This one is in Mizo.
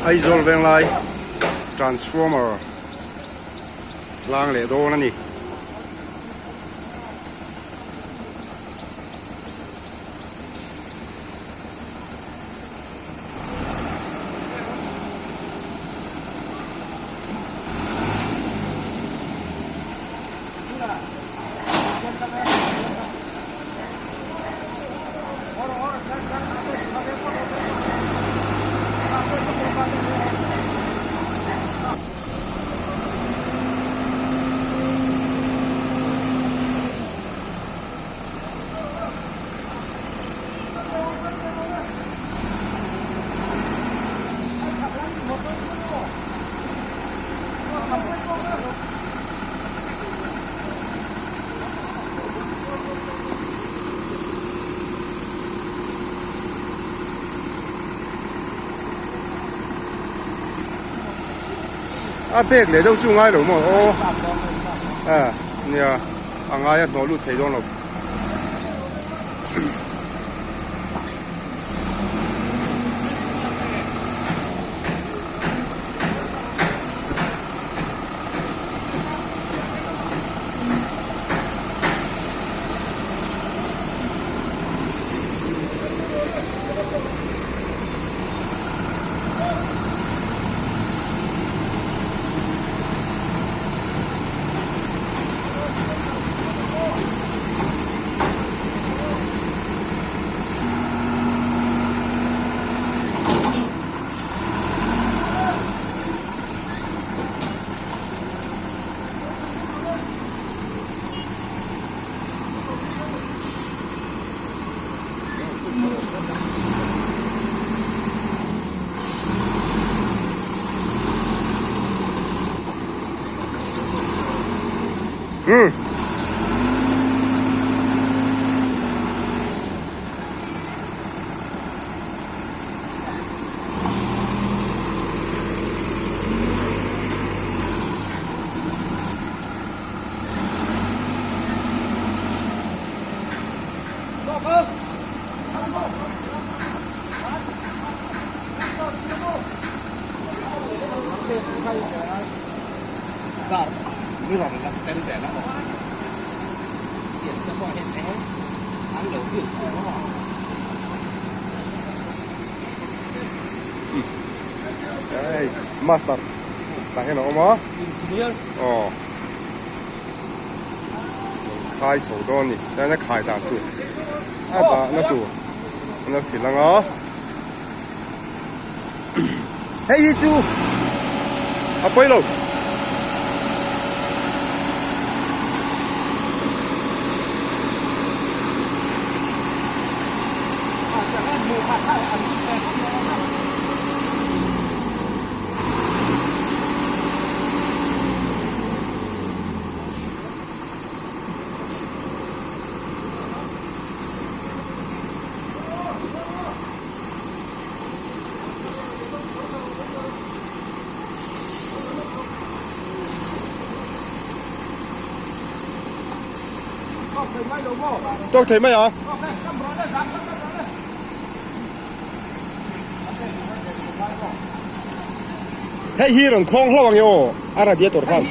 Aizawl Venglai transformer hlang leh dawn a ni. A pek leh deuh chu ngai lo maw aw a nia a ngai a hnawh lut thei dawn lo. Hmm. Zar mirror la tel ve la aw thian te pawh hian eng an lo build thin maw. Hei master tah hian a awm a. Engineer. Aw. Khai chho dawn ni. Chuan a khai dan tur a dahna tur an lo hrilh ang a. Hei hi chu a pawi lo. Tawk thei mai a. Hei hi rawn khawng hlauh ang e aw a radiator khan.